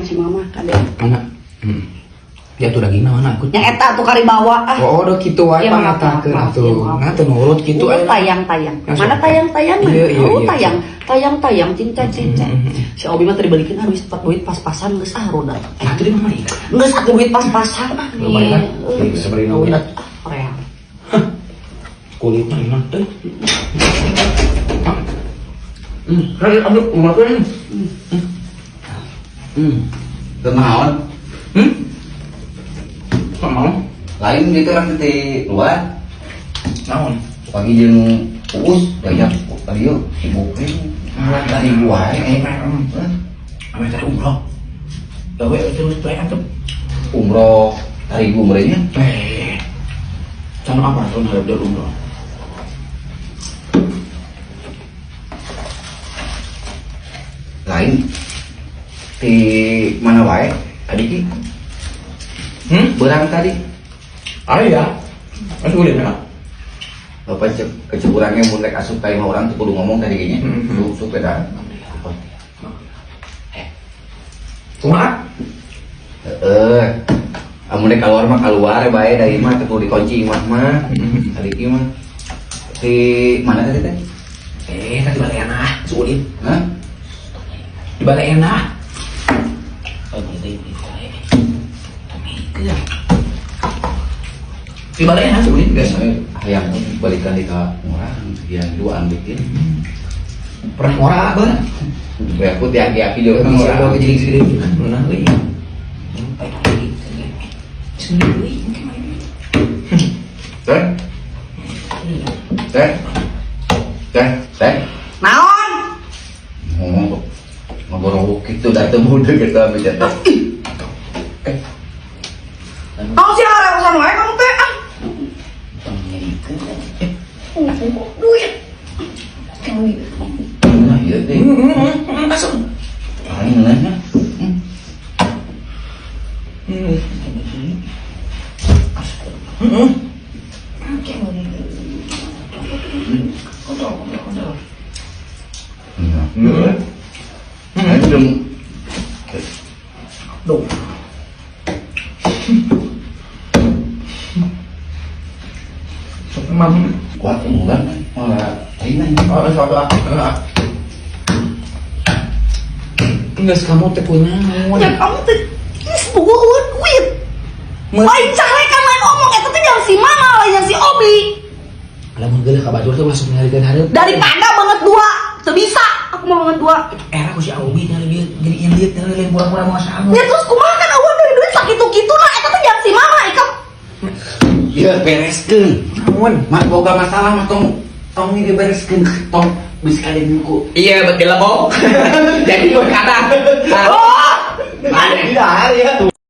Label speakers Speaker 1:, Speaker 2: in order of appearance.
Speaker 1: Si mama kade.
Speaker 2: Mana? Ya tuh dagingna mana aku.
Speaker 1: Yang eta tuh kari bawa ah.
Speaker 2: Oh, udah gitu wae
Speaker 1: Iya, maaf,
Speaker 2: pangatakeun
Speaker 1: maaf,
Speaker 2: atuh.
Speaker 1: iya, maaf.
Speaker 2: Nah, teu nurut gitu
Speaker 1: Oh,
Speaker 2: aya.
Speaker 1: tayang tayang.
Speaker 2: Yang
Speaker 1: Mana
Speaker 2: siapa?
Speaker 1: tayang tayang mana?
Speaker 2: Iya,
Speaker 1: Oh,
Speaker 2: iya.
Speaker 1: tayang tayang tayang cinta cinta.
Speaker 2: Hmm.
Speaker 1: Si Obi mah tadi balikin ah duit duit pas-pasan geus ah roda.
Speaker 2: Nah, itu di mana ya?
Speaker 1: Geus atuh duit pas-pasan ah.
Speaker 2: Lumayan lah.
Speaker 1: Nih,
Speaker 2: Iya, beli naon.
Speaker 1: Roda ah real.
Speaker 2: Kulitnya enak teh. Lagi ambil makan.
Speaker 3: Kunaon?
Speaker 2: Kok mau?
Speaker 3: Lain gitu kan di luar.
Speaker 2: Naon?
Speaker 3: Pagi jeung Uus banyak tadi yuk sibuk eh. Dari gua eh.
Speaker 2: Ame tadi umroh. Gawe terus bae antum.
Speaker 3: Umroh tarigu umrohnya.
Speaker 2: Eh. Cano apa tuh harap dari umroh?
Speaker 3: Lain di mana wae tadi ki? Berang tadi.
Speaker 2: Ah iya. Mas udah ya.
Speaker 3: Bapak cek keceburangnya mun rek asup ka imah urang tuh kudu ngomong tadi kayaknya.
Speaker 2: Hmm.
Speaker 3: Kudu asup eta.
Speaker 2: Kumaha?
Speaker 3: Heeh. Amun rek keluar mah keluar bae dari imah teu kudu dikunci imah mah. Tadi ki mah. Di mana tadi teh?
Speaker 2: Eh, tadi balai enak, sulit.
Speaker 3: Hah?
Speaker 2: Di balai enak. Oh, di balai enak sulit guys.
Speaker 3: Hayang balikan di ka orang yang duaan bikin.
Speaker 2: Pernah ngora apa?
Speaker 3: Ya aku tiaki-aki juga kan
Speaker 2: Bisa
Speaker 3: orang.
Speaker 2: bawa ke jadi segede mana euy.
Speaker 3: Teh. Teh. Teh, teh.
Speaker 1: Naon?
Speaker 3: Ngomong tuh. Ngobrol gitu dah teu muda gitu ambil jatuh.
Speaker 1: Kamu sih harewosan wae kamu teh ah. Duit.
Speaker 3: Nah, iya teh.
Speaker 2: Masuk.
Speaker 3: Paling ngeunah. Nah. Ayo dong.
Speaker 2: Duh. Sok mam.
Speaker 3: Kuat enggak malah lain.
Speaker 2: Oh, sok ah. Enggak, kamu teh kunaon?
Speaker 1: Ya kamu teh geus bogoheun duit. Lain carekan lain omong eta teh jangan si mama lain yang si Obi.
Speaker 2: Lamun geuleuh ka batur teh ulah sok nyarikeun hareup.
Speaker 1: Daripada banget dua, teu bisa. Aku mau banget dua.
Speaker 2: Era ku si Aubi nyari duit jadi indit nyari lain pura-pura mau sangu.
Speaker 1: Ya terus kumaha kan eueuh duit duit sakitu-kitu lah eta teh jangan si mama ika.
Speaker 3: Ya bereskeun.
Speaker 2: Naon?
Speaker 3: Mak boga masalah mah tong tong ini dibereskeun tong bisa kalian ku.
Speaker 2: Iya, betul lah, Bo. Jadi gue kata.
Speaker 1: Oh!
Speaker 3: Ada ya.